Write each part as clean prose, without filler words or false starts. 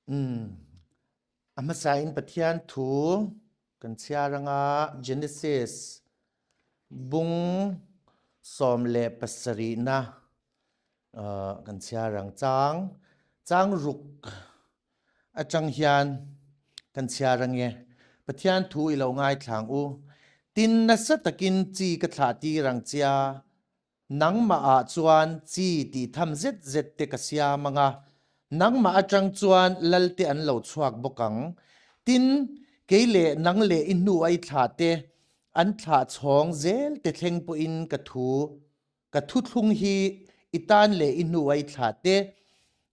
Umm. A hmasa in Pathian thu kan chhiar anga Genesis bung 17 na kan chhiar ang chang chang ruk atang hian kan chhiar ange Pathian thu i lo ngai thlang u tin nasa takin chi ka thlah tir ang chia Nangmah ah chuan chi tih tham zet zet te ka siam ang a, nangmah atang chuan lal te an lo chhuak bawk ang. Tin, kei leh nang leh i hnu a i thlah te an thlah chhawng zel te thleng pawhin ka thu ka thuthlung hi i tan leh i hnu a i thlah te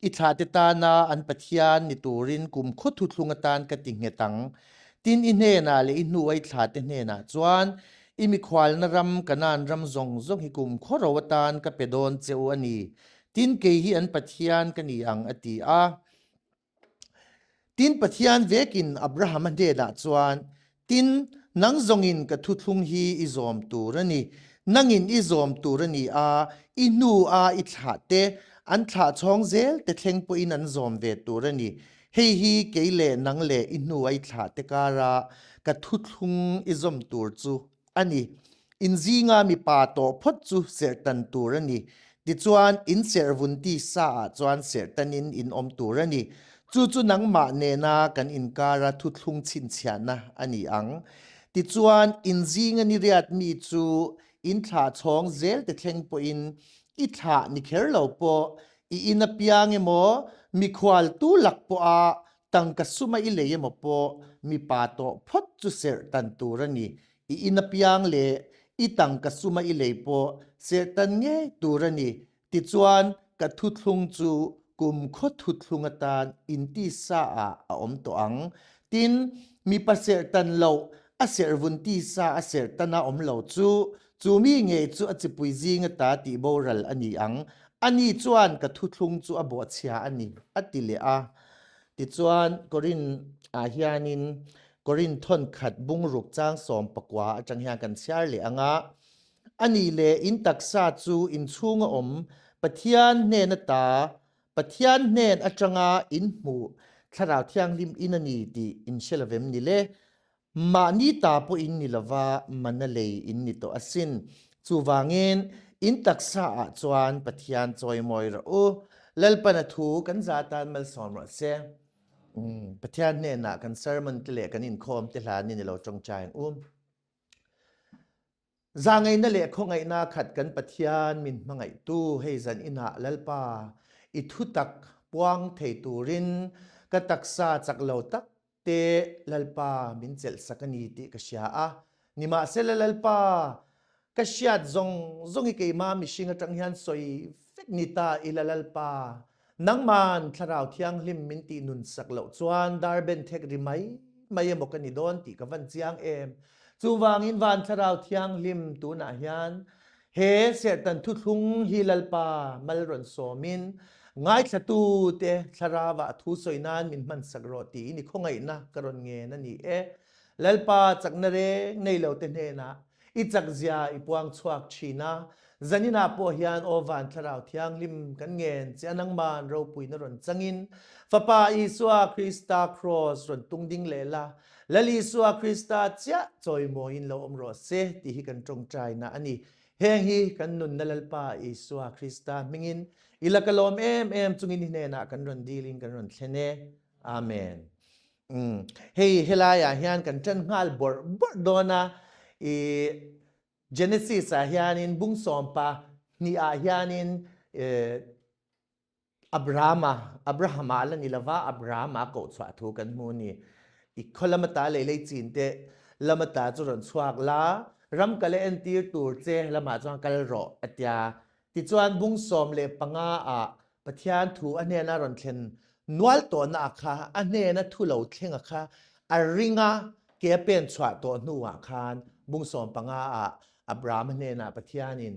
I thlahte tana an Pathian ni turin kumkhaw thuthlung atan ka ti nghet ang. Tin, i hnenah leh i hnuai thlahte hnenah chuan i mikhualna ram Kanaan ram zawng zawng hi kumkhaw ro atan ka pe dawn che u a ni. Tin, kei hi an Pathian ka ni ang, a ti a. Tin, Pathian vekin Abrahama hnenah chuan, Tin, nang zawngin ka thuthlung hi i zawm tur a ni. Nangin i zawm tur a ni a, i hnu a i thlah te, an thlah chhawng zel te thleng pawhin an zawm ve tur a ni. Hei hi kei leh nang leh i hnu a i thlah te kara ka thuthlung i zawm tur chu a ni. In zinga mipa tawh phawt chu serhtan tur a ni. Tichuan, in serhvun tisa ah chuan serhtanin in awm tur a ni. Chu chu nangmah nena kan inkara thuthlung chhinchhiahna a ni ang. Tichuan, in zinga ni riat mi chu in thlah chhawng zel te thleng pawhin i thlah ni kher lo pawh i in apiang emaw, mikhual tu lak pawha Tangka suma i lei emaw pawh mipa tawh phawt chu serhtan tur a ni. I in apiang leh i tangka suma i lei pawh serhtan ngei tur a ni. Tichuan, ka thuthlung chu kumkhaw thuthlung atan intisa ah a awm tawh ang. Tin, mipa serhtan loh, a serhvun tisa a serhtana awm lo chu, chu mi ngei chu a chipui zing ata tih boral a ni ang. Ani chuan ka thuthlung chu a bawhchhia a ni, a ti leh a. Tichuan, Korin-ah hianin Korin thawnkhat bungruk chang 19 atang hian kan chhiar leh ang a, A nih leh in taksa chu inchhunga awm Pathian hnen ata Pathian hnen atanga in hmuh Thlarau Thianghlim in a ni tih in hre lovem ni le? Mahni ta pawh in ni lova mana lei in ni tawh asin. Chuvangin, in taksa ah chuan Pathian chawimawi rawh u. Lalpan a thu kan za tan malsawm rawh se. Pathian hnenah kan sermon te leh kan inkhawm te hlan in i lo tawngtai ang u. Zahngaihna leh khawngaihna khat kan Pathian min hmangaihtu hei zan inah Lalpa i thutak puang thei turin ka taksa chak lo tak te Lalpa min chelh sak a ni tih ka hria a. Nimahsela Lalpa, ka hriat zawng zawng hi keimah mihring atang hian sawi vek ni ta ila Lalpa, Nangman Thlarau Thianghlim min tih nun sak loh chuan darben thek ri mai mai emaw ka ni dawn tih ka van chiang em. Chuvangin van Thlarau Thianghlim tunah hian he serhtan thuthlung hi Lalpa mal rawn sawmin ngaithlatute Thlarauah thu sawi nan min hman sak rawh tiin i khawngaihna ka rawn ngen a ni e. Lalpa chakna reng nei lote hnenah I chakzia i puang chhuak thin a, zaninah pawh hian aw van Thlarau Thianghlim kan ngen che a nangman ropuina rawn changin Fapa Isua Krista Kraws rawn tung ding leh la, Lal Isua Krista chiah chawimawiin lo awm rawh se tih hi kan tawngtaina a ni. Heng hi kan nunna Lalpa Isua Krista hmingin i la ka lawm em em chungin i hnenah kan rawn dilin kan rawn thlen e. Amen. Umm hei helaiah hian kan ṭan nghal bawrh bawrh dawn a, i Genesis ah hianin bung sawmpa hnihah hianin Abrahama, Abrahama a la ni lova, Abrahama koh chhuah thu kan hmu a ni. I khaw lama ta lei lei chin te lama ta chu rawn chhuak la, ram kal a entir tur che lamah chuan kal rawh a tia. Tichuan bung 15 ah Pathian thu a hnena rawn thlen nual tawhna a kha, a hnena thu lo thleng a kha a ring a, ke a pen chhuah tawh hnuah khan bung 15 ah Abraham hnenah Pathianin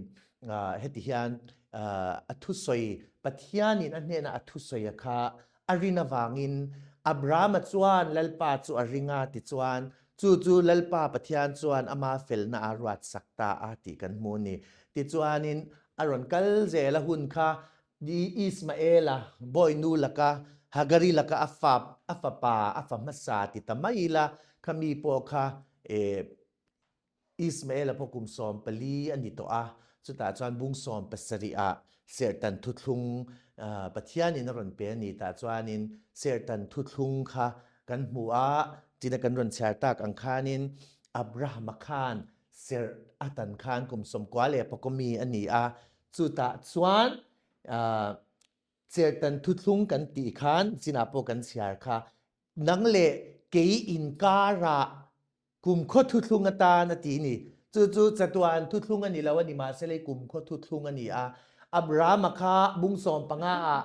heti hian a thusawi, Pathianin a hnena a thusawi a kha a rin avangin Abrahama chuan Lalpa chu a ring a tichuan chu chu Lalpa Pathian chuan ama felna a ruat sak ta a tih kan hmu a ni. Tichuanin a rawn kal zel a hun kha Ismaela bawinu laka. Hagari laka a fa a fapa a fa hmasa ti ta mai ila khami pawh kha eh Ismael-a pawh kum 14 a ni tawh a, chutah chuan bung 70 ah serhtan thuthlung Pathianin a rawn pe a ni tah chuanin serhtan thuthlung kha kan hmu a, tina kan rawn chhiar tak ang khanin Abrahama khan serh a tan khan kum 90 leh pakaw mi a ni a, chutah chuan serhtan thuthlung kan tih khan chinah pawh kan chhiar kha nang leh kei inkarah Kumkhaw thuthlung atan a ti ni. Chu chu chatuan thuthlung a ni lo a ni, mahse lei kumkhaw thuthlung a ni a. Abrahama kha bung 15 ah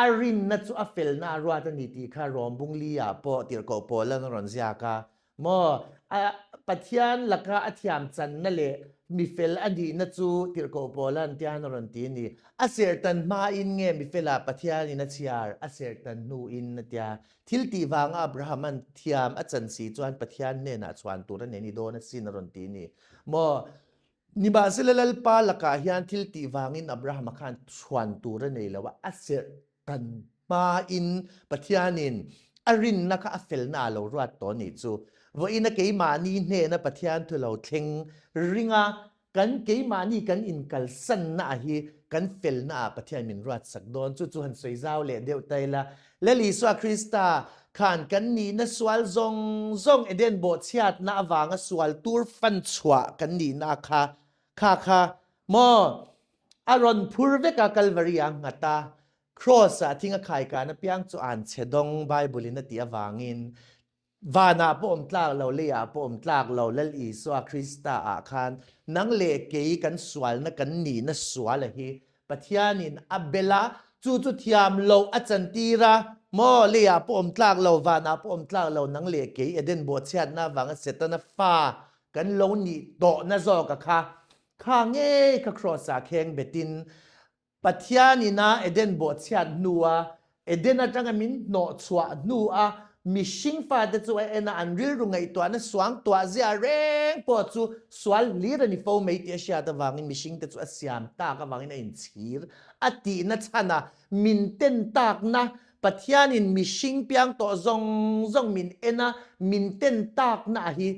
a rinna chu a felna a ruat a ni tih kha Rom bung li ah pawh tirhkoh Paulan a rawn ziak a. Maw, a Pathian laka a thiam channa leh mifel a nihna chu tirhkoh Paulan tian a rawn ti a ni. A serhtan hmain nge mifelah Pathianin a chhiar, a serhtan hnuin a tia. Thil tih vanga Abrahama'n thiam a chan si chuan Pathian hnenah chhuan tur a nei ni dawn asin a rawn ti ni. Maw? Nimahsela Lalpa lakah hian thil tih vangin Abrahama khan chhuan tur a nei lo a, a serh tan hmain Pathianin a rinna kha a felna a lo ruat tawh nih chu. Vawiina keimahni hnena Pathian thu lo thleng ringa Kan keimahni kan inkalsanna ah hi kan felna ah Pathian min ruatsak dawn. Chu chu han sawi zau leh deuh ta ila. Lal Isua Krista khan kan nihna sual zawng zawng Eden bawhchhiatna avanga sual tur fan chhuah kan nihna kha kha kha maw a rawn phur vek a Kalvari ah nghat a Kraws ah thing a khaikan apiang chu an chhe dawng Bible in a tih avangin Vanah pawh awm tlak lo, leiah pawh awm tlak lo, Lal Isua Krista ah khan nang leh kei kan sualna kan nihna suala hi Pathianin a bel a, chu chu thiam loh a chantir a, maw, leiah pawh awm tlak lo, vanah pawh awm tlak lo, nang leh kei Eden bawhchhiatna avanga Setana fa kan lo nih tawhna zawka kha, kha ngei kha Kraws-ah kheng betin Pathian ina Eden bawhchhiat hnua Eden atanga min hnawhchhuah hnua mihring fate chu a en a, an rilru ngaihtuahna suangtuah zia reng pawh chu sual hlir a ni fo mai tih a hriat avangin mihringte chu a siam tak avangin a inchhir a tihna chhan a, min ten takna Pathianin mihring piang tawh zawng zawng min en a, min ten takna a hi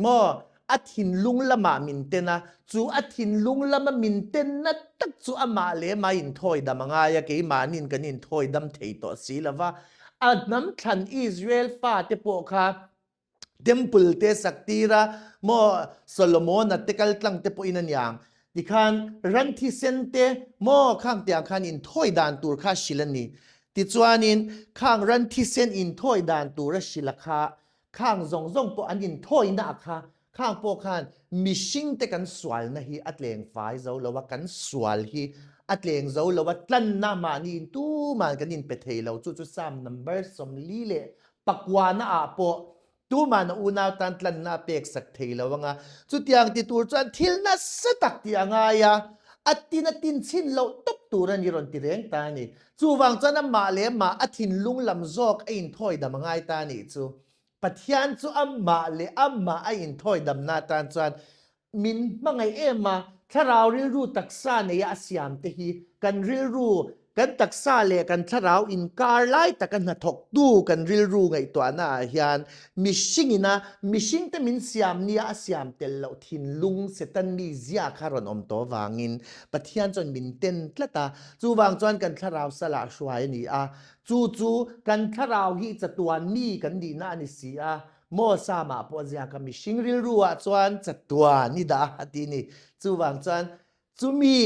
Maw, a thinlung lamah min ten a, chu a thinlung lama min tenna tak chu amah leh amah inthawi dam a ngai a, keimahniin kan inthawi dam thei tawh si lo va. A hnam thlan Israel fate pawh kha temple te sak tir a, maw, Solomona te kal tlang te pawhin a niang, tikhan ran thisen te, maw, khang tiang khan inthawi dan tur kha a hrilh a ni. Tichuanin khang ran thisen inthawi dan tur a hrilh a kha Khang zawng zawng pawh an inthawina a kha, khang pawh khan mihringte kan sualna hi a tleng fai zo lo a, kan sual hi a tleng zo lo a, tlanna mahniin tuman kan inpe thei lo, chu chu Psalm number 49 ah pawh tuman a unau tan tlanna a pek sak thei lo anga, chutiang ti tur chuan thil nasa tak tih a ngai a, a tin a tin chhin loh tawp tur a ni rawn ti reng ta a ni. Chuvang chuan amah leh amah a thinlung lam zawk a inthawi dam a ngai ta a nih chu. Pathian chu amah leh amah a inthawi damna atan chuan min hmangaih em a, thlarau rilru taksa neia a siam te hi kan rilru, kan taksa leh kan thlarau inkar lai taka hnathawktu kan rilru ngaihtuahna ah hian mihringin a mihringte min siam nia a siam tel loh thinlung Satan mizia kha rawn awm tawh vangin Pathian chuan min ten tlat a, Chuvang chuan kan thlarau salah hruai a ni a, chu chu kan thlarau hi chatuan mi kan nihna a ni si a, maw Samah pawh a ziak a, mihring rilru ah chuan chatuan i dah a ti a ni. Chuvang chuan chumi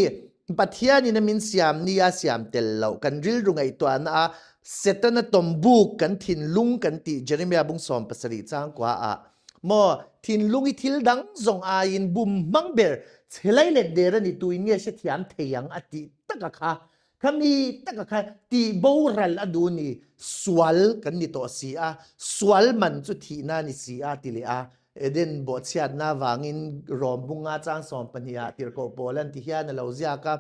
Pathianin a min siam nia siam tel loh kan rilru ngaihtuahna a Setana tawmbuk kan thinlung kan tih Jeremiah bung 17 changkua ah Maw, thinlung i thil dang zawng aiin bum hmang ber che lai let der a ni tuin nge hrethiam thei ang a tih taka kha, khami taka kha tih boral a duh ni, sual kan ni tawh si a, sual man chu thihna a ni si a ti leh a, Eden bawhchhiatna avangin Rom bunga chang 12 ah tirhkoh pawl an ti hian a lo ziak a.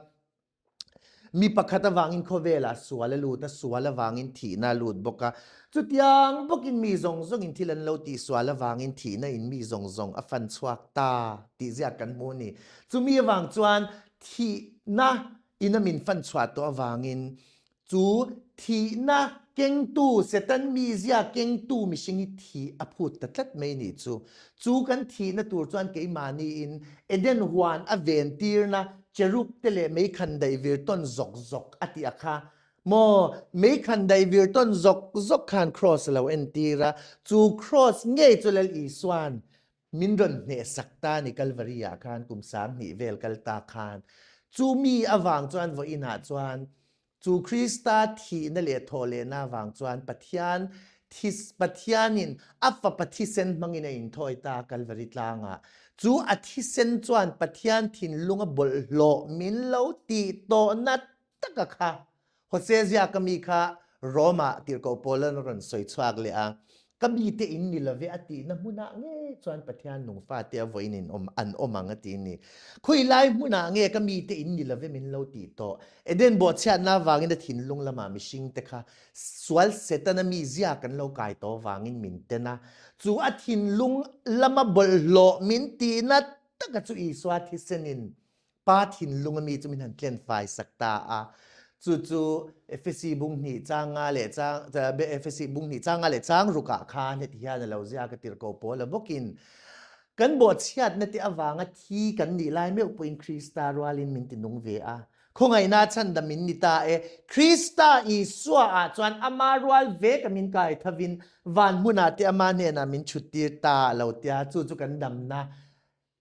Mi pakhat avangin khawvelah sual a lut a, sual avangin thihna a lut bawk a. Chutiang bawkin mi zawng zawngin thil an lo tih sual avangin thihna in mi zawng zawng a fan chhuak ta tih ziak kan hmu a ni. Chumi avang chuan thihna in a min fan chhuah tawh avangin chu thihna. kengtu, Satan mizia kengtu mihring hi thih a phut ta tlat mai nih chu. Chu kan thihna tur chuan keimahniin Eden huan a ventirna cherub te leh meikhan daih vir tawn zawk zawk a tih a kha maw? Meikhan daih vir tawn zawk zawk khan Kraws a lo entir a, chu Kraws ngei chu Lal Isua'n Min rawn hnehsak ta ni Kalvari ah khan kum 2000 vel kal ta khan. Chu mi avang chuan vawiin ah chuan chu Krista thihna leh thawhlehna avang chuan Pathian this Pathianin a fapa thisen hmangin a inthawi ta Kalvari tlangah. Chu a thisen chuan Pathian thinlunga bawlhhlawh min lo tih tawhna taka kha Hosea ziaka mi kha Rome-ah tirhkoh Paul-a'n a rawn sawi chhuak leh a, Ka mite in ni love a tihna hmunah nge chuan Pathian nungfate a vawiin in awm an awm ang a ti ni. Khawi lai hmunah nge ka mite in ni love min lo tih tawh? Eden bawhchhiatna avangin a thinlung lamah mihringte kha sual Setana mizia kan lo kai tawh avangin min ten a, chu a thinlung lama bawlhhlawh min tihna taka chu Isua thisenin Pa thinlung a mi chu min han tlen fai sak ta a. Chu chu Efesi bung hnih chang nga leh chang Efesi bung hnih chang nga leh chang rukah khan heti hian a lo ziak a tirhkoh pawl a bawkin kan bawhchhiatna te avanga thi kan nih lai meuh pawhin Krista rualin min ti nung ve a. Khawngaihna chhandam min ni ta e. Krista Isua ah chuan ama rual ve ka min kai thavin van hmunah te ama hnenah min chhut tir ta a lo tia. Chu chu kan damna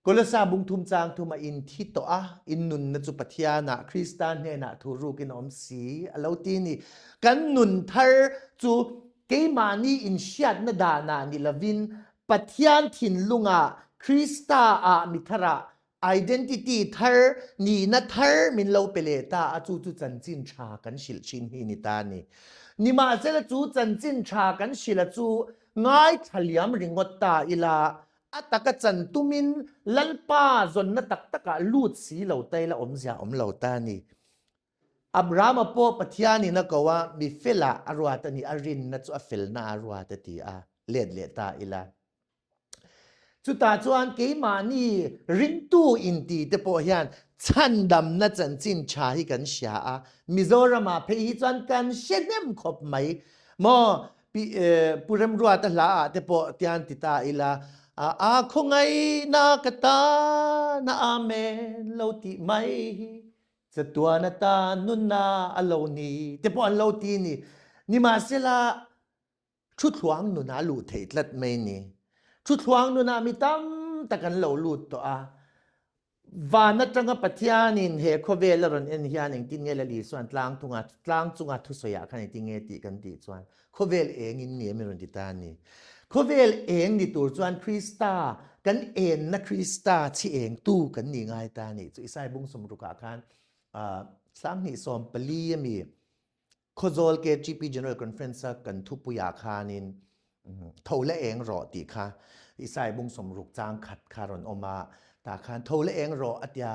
Kolosa bung thum chang thum a in thi tawh a, in nunna chu Pathianah, Krista hnenah thu rukin a awm si, a lo ti ni. Kan nun thar chu keimahni inhriatna danah ni lovin Pathian thinlungah, Krista-ah mi tharah identity thar, nihna thar min lo pe leh ta a, chu chu chanchin tha kan hrilh thin hi ni ta a ni. Nimahsela chu chanchin tha kan hrilh a chu ngaithla liam ringawt ta ila, A taka chan tumin Lalpa zawnna tak takah lut si lo ta ila awmzia awm lo ta a ni. Abrahama pawh Pathianin a ko a, mi felah a ruat a ni, a rinna chu a felna a ruat a ti a, let leh ta ila. Chutah chuan keimahni ringtu inti te pawh hian chhandamna chanchin tha hi kan hria a, Mizoramah phei hi chuan kan hre hnem khawp mai. Maw Pi Pu Remruata hla ah te pawh tian ti ta ila a khawngaihna ka tana amen lo tih mai hi chatuan atan nunna a lo ni te pawh an lo ti ni. Nimahsela thuthluang nunah a luh theih tlat mai ni. Thuthluang nunah mi tam tak an lo lut tawh a. Van atanga Pathianin he khawvel a rawn en hian engtin nge Lal Isua'n tlang thunga tlang chunga thusawiah khan engtin nge tih kan tih chuan khawvel eng in ni em i rawn ti ta a ni. Khawvel eng ni tur chuan Krista kan enna Krista chhi engtu kan nih ngai ta a nih chu Isai bung sawmrukah khan 2014 ami Khawzawl KTP General Conference a kan thupuiah khanin tho le eng rawh tih kha Isai bung 60 chang khat kha rawn awm a, tah khan tho le eng rawh a tia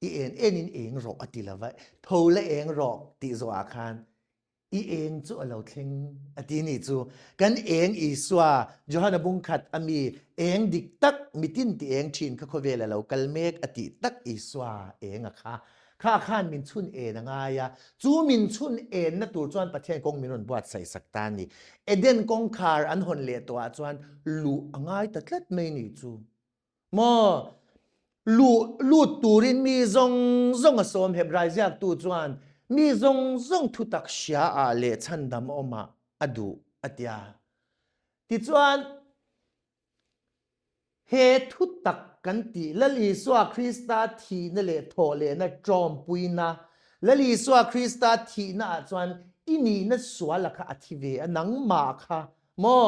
i en en in eng rawh a ti lova tho le eng rawh tih zawhah khan i eng chu a lo thleng a ti nih chu. Kan eng Isua Johana bung khat ami eng dik tak mitin ti eng thin kha khawvel a lo kal mek a tih tak Isua eng a kha Kha khan min chhun en a ngai a, chu min chhun enna tur chuan Pathian kawng min rawn buatsaih sak ta a ni. Eden kawngkhar an hawn leh tawh ah chuan luh a ngai ta tlat mai ni chu. Maw? Luh lut turin mi zawng zawng a sawm Hebrai ziaktu chuan mi zawng zawng thutak hria ah leh chhandam awmah a duh a tia. Tichuan He thutak kan tih Lal Isua Krista thihna leh thawhlehna ṭawmpuina, Lal Isua Krista thihna ah chuan i nihna suala kha a thi ve a, nangmah kha maw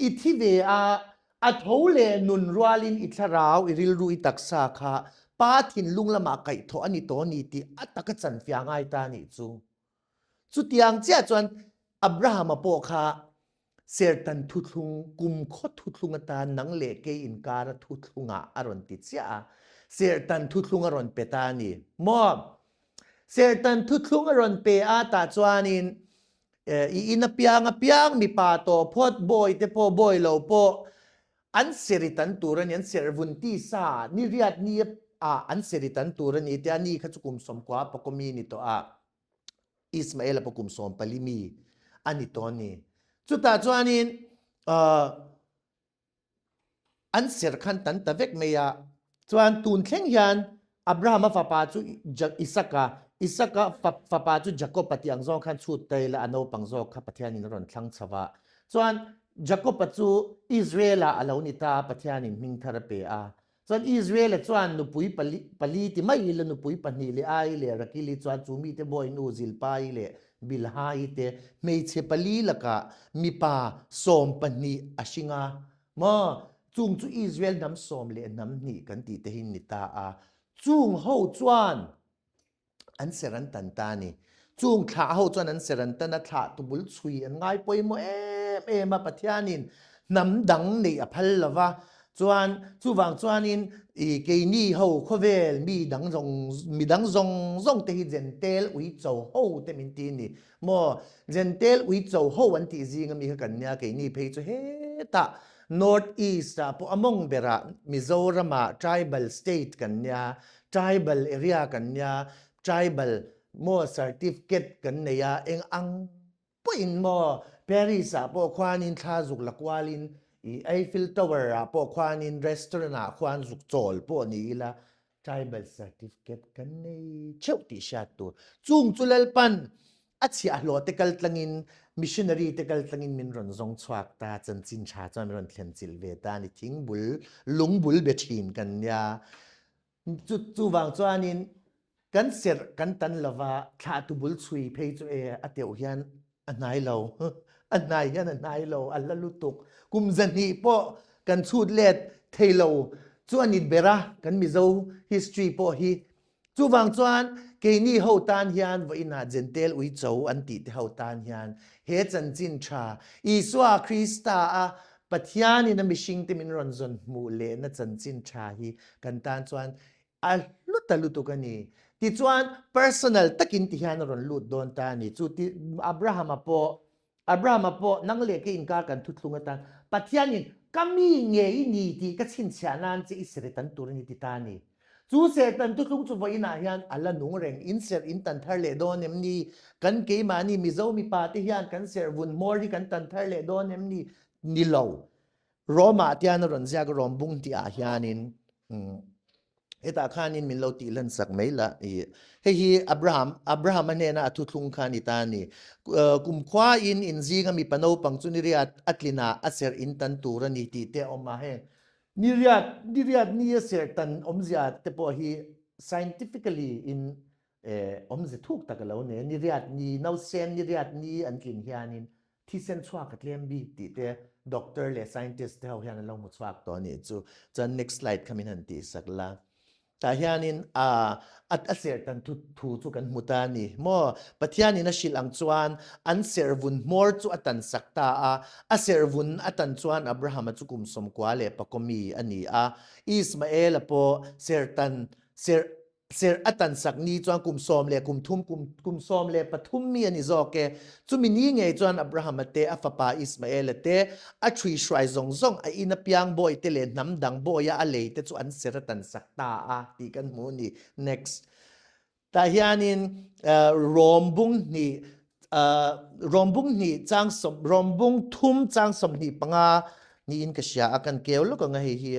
i thi ve a, a tho leh nun rualin i thlarau, i rilru, i taksa kha Pa thinlung lamah kaihthawh a ni tawh a ni tih a taka chanfiah ngai ta a nih chu. Chutiang chiah chuan Abrahama pawh kha Sertan thuthlung, kumkhaw thuthlung atan nang leh kei inkara thuthlungah a rawn ti chiah a, Sertan thuthlung a rawn pe ta a ni. Maw? Sertan thuthlung a rawn pe a tah chuanin i in apiang apiang mipa tawh phawt, bawi te pawh bawi lo pawh an seri tan tur a ni, an servun tisa ni riat ni ah an seri tan tur a ni tia ni kha chu kum 90 pakawmi ni tawh a. Ismael-a pawh kum 14 mi. a ni tawh a ni. Chutah chuanin an ser khan tan ta vek mai a, chuan tun thleng hian Abrahama fapa chu Isaka, Isaka fapa chu Jakoba tih ang zawng khan chhut ta ila a naupang zawk kha Pathianin a rawn thlang chho a. Chuan Jakoba chu Israel-ah a lo ni ta a, Pathianin hming thar a pe a. Chuan Israel-a chuan nupui pali, pali ti mai ila nupui pahnih leh Ai leh Rakili chuan chu mite bawinu Zilpai leh Bilhai te hmeichhe pali lakah mipa 12 a hring a. Maw? Chung chu Israel hnam sawm leh hnam hnih kan tih te hi ni ta a. Chung ho chuan an ser an tan ta a ni. Chung thlah ho chuan an ser an tan a, thlah tubul chhui an ngai pawimawh em em a, Pathianin hnam dang neih a phal lo va, chuan chuvang chuanin i keini ho khawvel mi dang zawng mi dang zawng zawng te hi Jentail uicho ho te min ti a ni maw? Jentail uicho ho an tih zing ami kha kan nia, keini phei chu hetah North East ah pawh a mawng berah Mizoramah tribal state kan nia, Tribal area kan nia, tribal maw certificate kan nei a, eng ang pawhin maw Paris ah pawh khuanin thla zuk la kualin i Eiffel Tower ah pawh khuanin restaurant ah khuan zuk chawl pawh ni ila tribal certificate kan nei theuh tih hriat tur. Chung chu Lalpan a chhiahhlawh te kal tlangin missionary te kal tlangin min rawn zawng chhuak ta, chanchin tha chuan min rawn thlen chilh ve ta a ni, thingbul lungbul be thin kan nia. Chu chuvang chuanin kan serh kan tan lova thlahtu bul chhui phei chu e a teuh hian a hnai lo. A hnai hian a hnai lo, a la lutuk. Kum zahnih pawh kan chhut let thei lo chu a ni ber a, kan Mizo history pawh hi. Chuvang chuan keini ho tan hian vawiinah Jentail uicho an tih te ho tan hian he chanchin tha Isua Krista a Pathianin a mihringte min rawn zawn hmuh lehna chanchin tha hi kan tan chuan a hlu ta lutuk a ni. Tichuan, personal takin ti hian a rawn lut dawn ta a ni. Chu ti Abrahama pawh, Abrahama pawh nang leh ka inkar kan thuthlung atan Pathianin ka mi nge i ni tih ka chhinchhiah nan che i serh-i-tan tur a ni ti ta a ni. Chu serh-tan thuthlung chu vawiinah hian a la nung reng. In serh in tan thar leh dawn em ni? Kan keimahni Mizo mipa te hian kan serh vun hmawr hi kan tan thar leh dawn em ni? Ni lo. Rome-ah tian a rawn ziak a, Rome bung tihah hianin hetah khanin min lo tih lan sak mai la. I hei hi Abraham, Abraham-a hnena a thuthlung kha a ni ta a ni. Kumkhuain in zinga mipa naupang chu niriat a tlinah a serh in tan tur a ni tih te a awm a. Heng niriat, niriat ni a serh tan awmzia te pawh hi scientifically in awmze thuk tak a lo nei a. Niriat ni, nausen niriat ni an tlin hianin Thisen chhuak a tlem bik tih te doctor leh scientist te ho hian an lo hmu chhuak tawh a nih chu. Chuan next slide kha min han tih sak la. Tah hianin a a serhtan thu thu chu kan hmu ta a ni maw? Pathianin a hrilh ang chuan an serhvun hmawr chu a tan sak ta a. A serhvun a tan chuan Abrahama chu kum 94 leh mi a ni a. Ismaela pawh serhtan serh Serh a tan sak ni chuan kum sawm leh kum thum, kum, kum 13 mi a ni zawk e. Chumi ni ngei chuan Abrahama te, a fapa Ismaela te, a ṭhui hruai zawng zawng, a ina piang bawi te leh hnam dang bawia a lei te chu an serh a tan sak ta a tih kan hmu a ni. Next. Tah hianin Rom bung hnih Rom bung hnih chang sawm Rom bung thum chang 25 niin ka hria a, kan keu lawk anga hei hi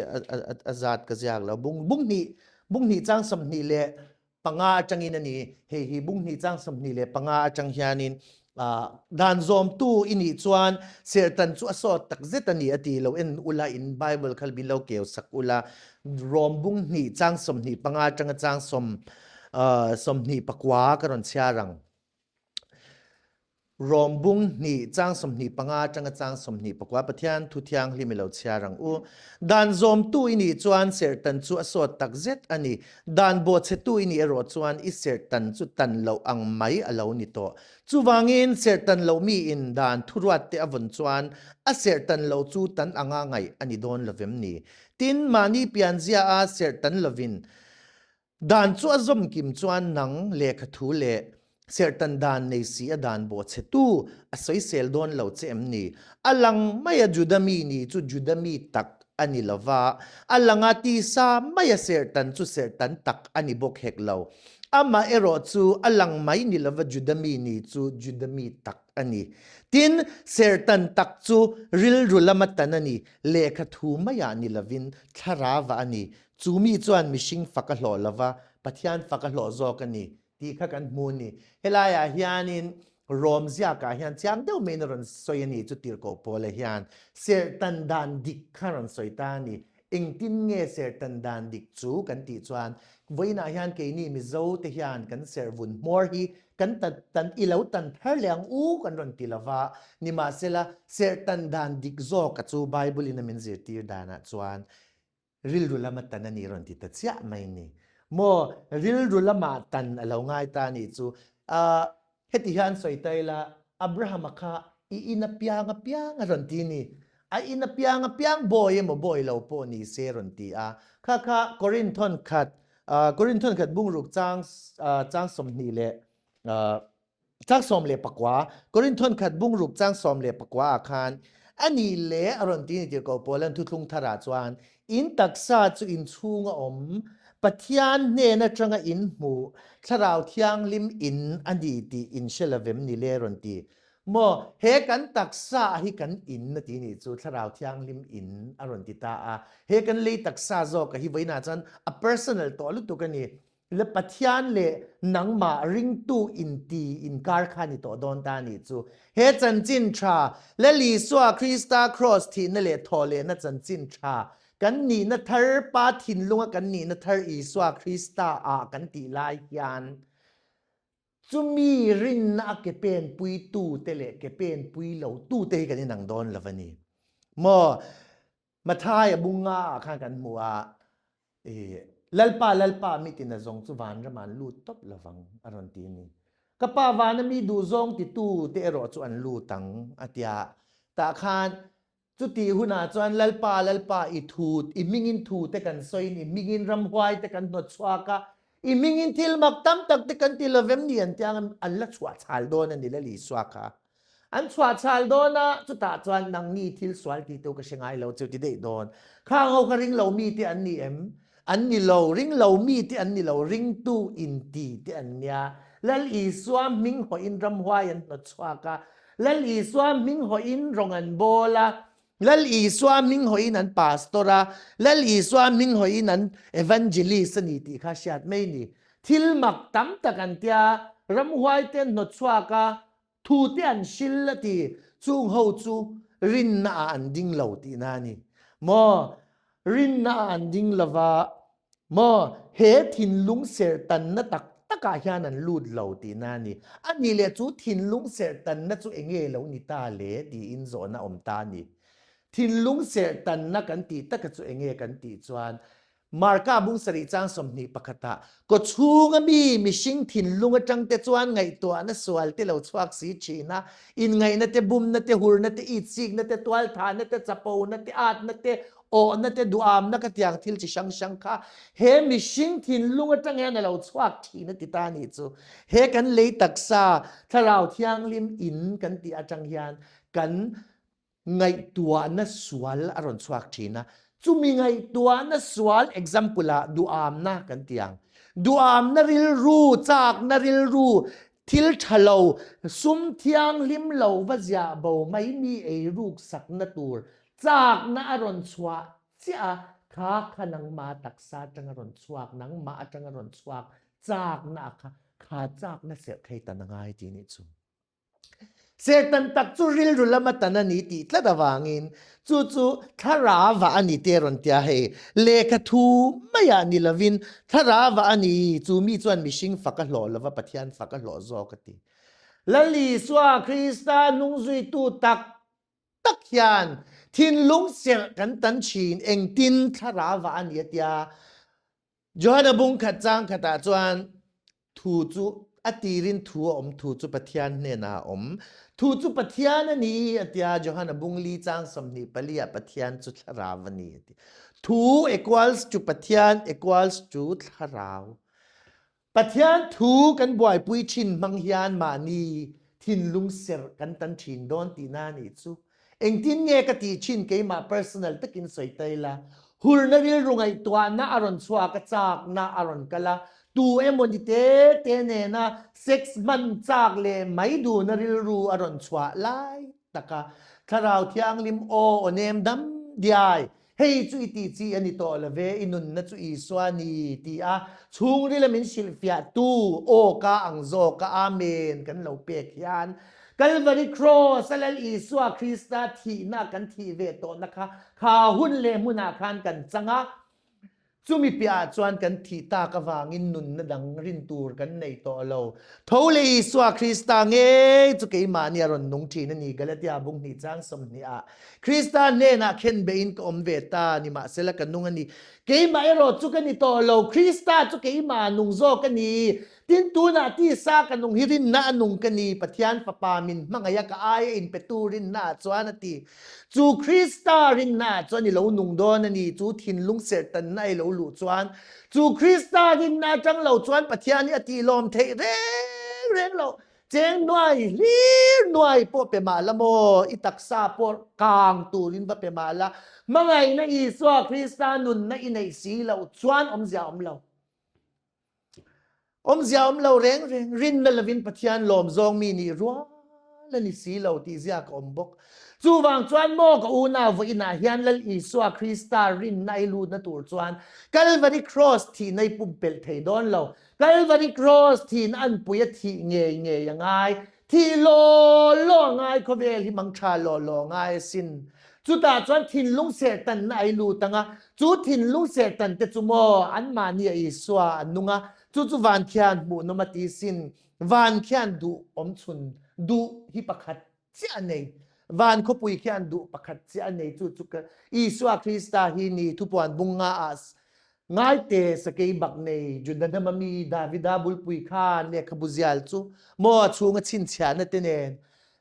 a zat ka ziak lo. Bung bung hnih bung hnih chang 25 atangin a ni. Hei hi bung hnih chang 25 atang hianin dan zawmtu i nih chuan serhtan chu a sawt tak zet a ni a ti lo. En ula in Bible kha min lo keu sak ula. Rom bung hnih chang 25 atanga chang sawm 29 ka rawn chhiar ang. Rom bung hnih chang 25 atanga chang 29 Pathian thu thianghlim i lo chhiar ang u. Dan zawmtu i nih chuan serhtan chu a sawt tak zet a ni. Dan bawhchhetu i nih erawh chuan i serhtan chu tan loh ang mai a lo ni tawh. Chuvangin serhtan loh miin dan thuruatte a vawn chuan a serhtan loh chu tan anga ngaih a ni dawn lovem ni. Tin, mahni pianzia a serhtan lovin Dan chu a zawm kim chuan nang lehkha thu leh serhtan dan nei si a dan bawh che tu a sawisel dawn lo che em ni? A lang maia Juda mi ni chu Juda mi tak a ni lo va, a langa tisa maia serhtan chu serhtan tak a ni bawk hek lo. Amah erawh chu a lang mai ni lova Juda mi ni chu Juda mi tak. a ni. Tin, serhtan tak chu rilru lama tan a ni, lehkha thu maiah ni lovin thlarava a ni. Chu mi chuan mihring fak a hlawh lova, Pathian fak a hlawh zawk a ni tih kha kan hmu a ni. Helaiah hianin Rom ziakah hian chiang deuh maiin a rawn sawi a ni chu tirhkoh Paula hian serhtan dan dik kha a rawn sawi ta a ni. Engtin nge serhtan dan dik chu kan tih chuan vawiinah hian keini Mizo te hian kan serhvun hmawr hi kan tan tan i lo tan thar leh ang u kan rawn ti lova, nimahsela serhtan dan dik zawka chu Bible in a min zirtir danah chuan Rilru lama tan a ni rawn ti ta chiah mai ni. Maw rilru lama tan a lo ngai ta nih chu. Ahh heti hian sawi ta ila Abraham-a kha i in apiang apiang a rawn ti ni. A in apiang apiang bawi emaw bawi lo pawh ni se rawn ti a. Kha kha Korinthon khat ahh Korinthon khat bungruk chang chang 20 leh ahh Chang 14, Korin thawn bungruk chang 14 ah khan a nih leh a rawn ti ni tir ko Paul an thuthlung thar ah chuan in taksa chu in chhung a awm Pathian hnen atanga in hmuh Thlarau Thianghlim in a ni tih in hre lovem ni le rawn ti maw he kan taksa hi kan in a ti ni chu Thlarau Thianghlim in a rawn ti ta a he kan lei taksa zawk a hi vawiinah chuan a personal tawh lutuk a ni Le Pathian leh nangmah ringtu inti inkar kha ni tawh dawn ta nih chu. He chanchin tha, Lal Isua Krista Kraws thihna leh thawhlehna chanchin tha, kan nihna thar, Pa thinlunga kan nihna thar Isua Krista ah kan tih lai hian, chumi rinna a ke pen puitu te leh ke pen pui lo tu te hi kan inang dawn lo a ni maw? Mathai a bunga ah khan kan hmu a, Lalpa, Lalpa mi tina zawng chu vanram ah an lut tawp lovang a rawn ti a ni. Ka pa vana mi duhzawng titu te erawh chu an lut ang a ti a. Tah khan chutih hunah chuan Lalpa, Lalpa i thu, i hmingin thu te kan sawiin i hmingin ramhuai te kan hnawt chhuak a, i hmingin thil mak tam tak te kan ti lovem ni an tia ang an la chhuah chhal dawn a ni Lal Isua kha. An chhuah chhal dawn a, chutah chuan nangni thil sual ti tu ka hre ngai lo chu ti daih dawn. Khang ho kha ring lo mi te an ni em? An ni lo, ring lo mi te an ni lo, ringtu inti te an nia. Lal Isua hming hawhin ramhuai an hnawt chhuak a, Lal Isua hming hawhin rawng an bawl a, Lal Isua hming hawhin an pastor a, Lal Isua hming hawhin an evangelist a ni tih kha hriat mai ni. Thil mak tam tak an tia, ramhuai te an hnawt chhuak a, Thute an hril a ti, chung ho chu rinna ah an ding lo tihna a ni. Maw, rinna ah an ding lova, maw, he thinlung serhtanna tak takah hian an lut lo tihna a ni. A nih leh chu thinlung serhtanna chu enge lo ni ta le tiin zawhna awm ta a ni. Thinlung serhtanna kan tih taka chu enge kan tih chuan Marka bung sarih chang 21 ah kawchhunga mi mihring thinlung atang te chuan ngaihtuahna sual te lo chhuak si thin a, inngaihna te, bumna te, hurna te, itsikna te, tualthahna te, chapona te, atna te, awhna te, duamna ka tiang thil chi hrang hrang kha he mihring thinlung atang hian a lo chhuak thin a ti ta nih chu. He kan lei taksa Thlarau Thianghlim in kan tih atang hian kan Ngaihtuahna sual a rawn chhuak thin a, chumi ngaihtuahna sual example ah duhamna kan ti ang. Duhamna rilru, chakna rilru, thil tha lo, sum thianghlim lo va ziah bo mai mi eiruk sakna tur chakna a rawn chhuah chiah a, kha kha nangmah taksa atanga rawn chhuak, nangmah atanga rawn chhuak chakna a kha, kha chakna serh thei ta na ngai tih nih chu. Serhtan tak chu rilru lama tan a ni tih tlat avangin chu chu thlarava a ni te rawn tia hei lehkha thu maiah ni lovin thlarava a ni chu mi chuan mihring fak a hlawh lova Pathian fak a hlawh zawk a ti. Lal Isua Krista hnungzuitu tak tak hian thinlung serh kan tan thin engtin thlarava a ni a tia Johana bung khat chang khatah chuan thu chu a tirin thu a awm, thu chu Pathian hnenah a awm. Thu chu Pathian a ni a tia Johana bung li chang 24 ah Pathian chu thlarau a ni a ti. Thu equals to Pathian equals to thlarau. Pathian thu kan buaipui thin hmang hian mahni thinlung serh kan tan thin dawn tihna a nih chu. Engtin nge ka tih thin keimah personal takin sawi ta ila, hurna rilru ngaihtuahna a rawn chhuak a, chakna a rawn kal a, Tu emaw ni te te nena sex hman chak leh mai duhna rilru a rawn chhuah lai tak a. Thlarau Thianghlim aw aw nem dam diai, hei chu i tih chi a ni tawh lo ve, i nunna chu Isua a ni ti a chhungrila min hrilhfiahtu aw ka ang zawk a Amen kan lo pek hian Kalvari Kraws a Lal Isua Krista thihna kan thih ve tawhna kha kha hun leh hmunah khan kan chang a, Chumi piahah chuan kan thih tak avangin nunna dang rin tur kan nei tawh lo. Tho leh Isua Krista ngei chu keimahni a rawn nung thin a ni, Galatia bung hnih chang 20 ah. Krista hnenah khenbeihin ka awm ve ta, nimahsela ka nung a ni. Keimah erawh chu ka ni tawh lo, Krista chu keimah nung zawk a ni. Tin, tunah tisa ka nung hi rinna a nung ka ni, Pathian Fapa min hmangaih a ka aia inpetu rinna ah chuan a ti. Chu Krista rinna ah chuan i lo nung dawn a ni, chu thinlung serhtanna i lo luh chuan. Chu Krista rinna atang lo chuan Pathian hi a tihlawm theih reng reng loh. Cheng nuai hlir nuai pawh pe mah la maw, i taksa pawh kang turin va pe mah la, hmangaihna Isua Krista nunna i neih si loh chuan awmzia a awm lo. Awmzia awm lo reng reng, rinna lovin Pathian lawm zawng mi nih rual a ni si lo tih ziak a awm bawk. Chuvang chuan maw ka unau vawiinah hian Lal Isua Krista rinna i lutna tur chuan Kalvari Kraws thihna i pumpelh thei dawn lo. Kalvari Kraws thihna anpui a thih ngei ngei a ngai. Thih law law a ngai khawvel hi mang tha law law a ngai asin. Chutah chuan thinlung serhtanna a i lut ang a, chu thinlung serhtan te chu maw anmahni a Isua an nung a, chu chu van khian hmuhnawm a ti sin. Van khian duh awmchhun duh hi pakhat chiah a nei. Van khawpui khian duh pakhat chiah a nei chu chu ka Isua Krista hi ni thupuan bung nga ah Ngaite sakei bak nei Juda hnam a mi Davida bulpui khan lehkhabu zial chu maw a chhunga chhinchhiahna te nen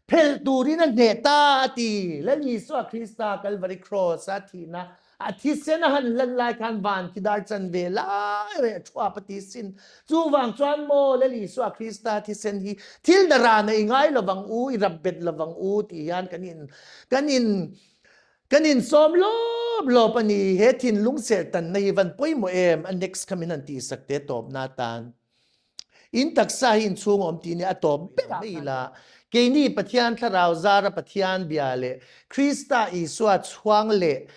phelh turin a hneh ta a ti. Lal Isua Krista Kalvari Kraws a thihna a thisen a han hlan lai khan van khi dar chan ve lai reh a thuap a ti sin. Chuvang chuan maw Lal Isua Krista thisen hi thil daran a i ngai lovang u, i rap bet lovang u tih hian kan in kan in Kan insawm lawp lawp a ni. He thinlung serhtanna hi van pawimawh em? A next kha min han tihsak teh tawpna atan. In taksa hi inchhung a awm tih nia a tawp ber mai ila. Keini Pathian Thlarau zara Pathian bia leh Krista Isua chhuang leh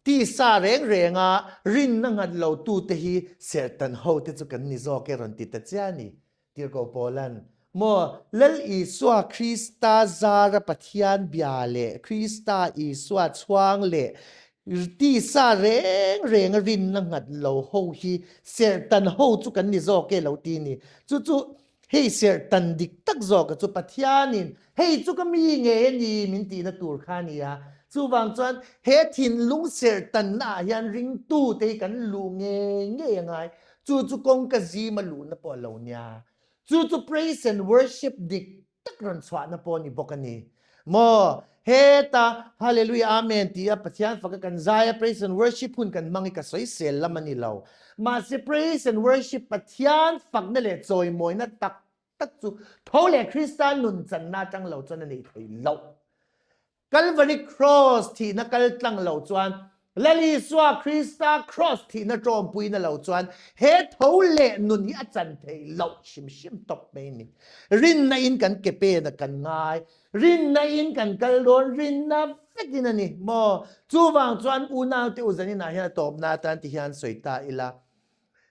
tisa reng renga rinna nghat lo tute hi serhtan ho te chu kan ni zawk e rawn ti ta chiah a ni. Tirhkoh Paula'n, Maw Lal Isua Krista zara Pathian bia leh Krista Isua chhuang leh tisa reng renga rinna nghat lo ho hi serhtan ho chu kan ni zawk e lo ti ni. Chu chu hei serhtan dik tak zawka chu Pathianin hei chu ka mi nge a ni min tihna tur kha a ni a. Chuvang chuan he thinlung serhtanna ah hian ringtute hi kan luh ngei ngei a ngai. Chu chu kawngka zima luhna pawh a lo nia. Chu chu praise and worship dik tak rawn chhuahna pawh a ni bawk a ni. Maw heta Hallelujah Amen ti a Pathian faka kan zai a praise and worship hun kan hmang hi ka sawisel lam a ni lo. Mahse praise and worship Pathian fakna leh chawimawina tak tak chu tho leh Krista nun channa atang lo chuan a nei thei lo. Kalvari Kraws thihna kal tlang lo chuan, Lal Isua Krista Kraws thihna ṭawmpuina lo chuan he tho leh nun hi a chan theih loh hrim hrim tawp mai a ni. Rinna in kan ke pen a kan ngai, rinna in kan kal dawn, rinna vekin a ni maw? Chuvang chuan unaute u zaninah hian a tawpna atan ti hian sawi ta ila.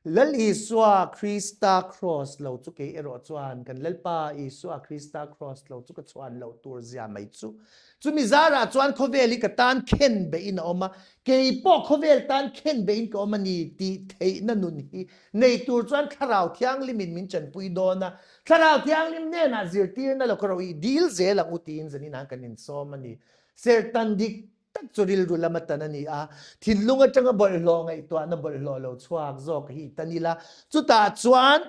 Lal Isua Krista Kraws lo chu kei erawh chuan kan Lalpa Isua Krista Kraws lo chu ka chhuan loh tur zia mai chu. Chumi zarah chuan khawvel hi ka tan khen beihin a awm a, kei pawh khawvel tan khen beihin ka awm a ni tih theihna nun hi nei tur chuan Thlarau Thianghlimin min chanpui dawn a, Thlarau Thianghlim hnenah zirtirna lo ka ro i dil zel ang u tiin zaninah kan insawm a ni. Serhtan dik tak chu rilru lama tan a ni a, thinlung atanga bawlhhlawh ngaihtuahna bawlhhlawh lo chhuak zawk hi tan ila, chutah chuan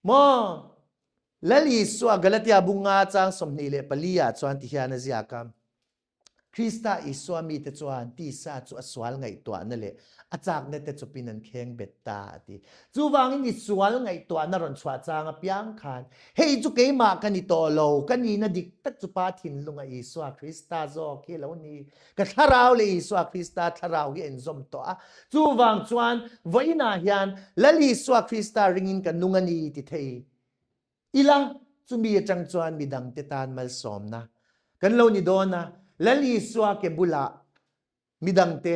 maw Lal Isua Galatia bunga chang 24 ah chuan ti hian a ziak a. Krista Isua mite chuan tisa chu a sual ngaihtuahna leh a chakna te chawpin an kheng bet ta, a ti. Chuvangin i sual ngaihtuahna rawn chhuah chang apiang khan, Hei chu keimah ka ni tawh lo, ka nihna dik tak chu Pa thinlunga Isua Krista zawk hi a lo ni. Ka thlarau leh Isua Krista thlarau hi a inzawm tawh a. Chuvang chuan vawiinah hian Lal Isua Krista ringin ka nung a ni ti thei Ila, chumi atang chuan midangte tan malsawmna kan lo ni dawn a, Lal Isua ke bulah midangte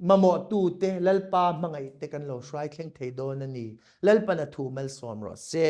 mamawhtute, Lalpa hmangaihte kan lo hruai thleng thei dawn a ni. Lalpan a thu malsawm rawh se.